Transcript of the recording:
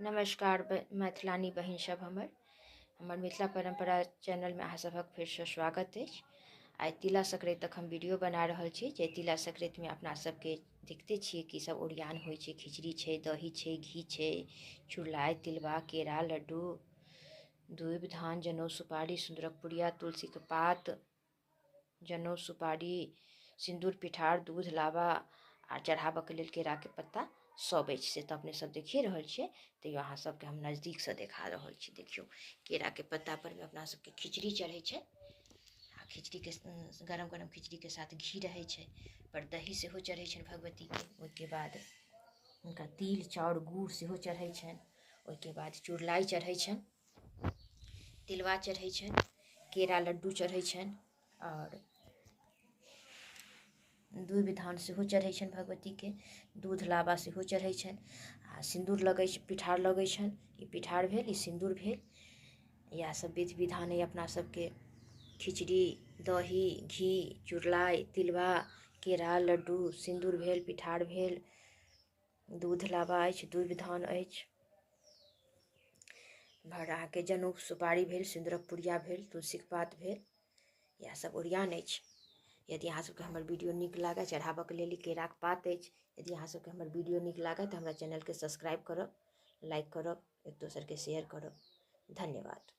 नमस्कार मैथिलानी बहिन सब, हमर हमर मिथिला परंपरा चैनलमे अहाँ सभक फेरसँ स्वागत अछि। आइ तिला संक्रांतिक हम वीडियो बना रहल छी। जे तिला संक्रांतिमे अपना सबके देखते छियै कि सब ओरियान होइ छै। खिचड़ी छै, दही छै, घी छै, चुड़लाइ, तिलबा, केरा, लड्डू, दूबि, धान, जनउ, सुपारी, सिन्दूरक पुड़िया, तुलसीके पात, जनउ, सुपारी, सिन्दूर, पिठार, दूध, लाबा आ चढ़ाबऽके लेल केराके पत्ता सब अछि। से तऽ अपने सब देखिए रहल छियै, तैयो अहाँ सबके हम नजदीकसँ देखा रहल छी। देखियौ, केराके पत्ता परमे अपना सबके खिचड़ी चढ़ै छै आ खिचड़ीके गरम गरम खिचड़ीके साथ घी रहै छै, पर दही सेहो चढ़ै छनि भगवतीके। ओहिके बाद हुनका तिल, चाउर, गुड़ सेहो चढ़ै छनि। ओहिके बाद चुड़लाइ चढ़ै छनि, तिलबा चढ़ै छनि, केरा लड्डू चढ़ै छनि आओर दूबि धान सेहो चढ़ै छनि भगवतीके, दूध लाबा सेहो चढ़ै छनि आ सिन्दूर लगै छै, पिठार लगै छनि। ई पिठार भेल, ई सिन्दूर भेल। इएह सब विधि विधान अइ अपना सबके। खिचड़ी, दही, घी, चुड़लाइ, तिलबा, केरा लड्डू, सिन्दूर भेल, पिठार भेल, दूध लाबा अछि, दूबि धान अछि। भर अहाँके जनउ सुपारी भेल, सिन्दूरक पुड़िया भेल, तुलसीके पात भेल, इएह सब ओरियान अछि। यदि अहाँ सबके हमर वीडियो नीक लागय, चढ़ाबऽके लेल ई केराके पात अछि। यदि अहाँ सबके हमर वीडियो नीक लागय तऽ हमरा चैनलके सब्सक्राइब करब, लाइक करब, एक दोसरके शेयर करब। धन्यवाद।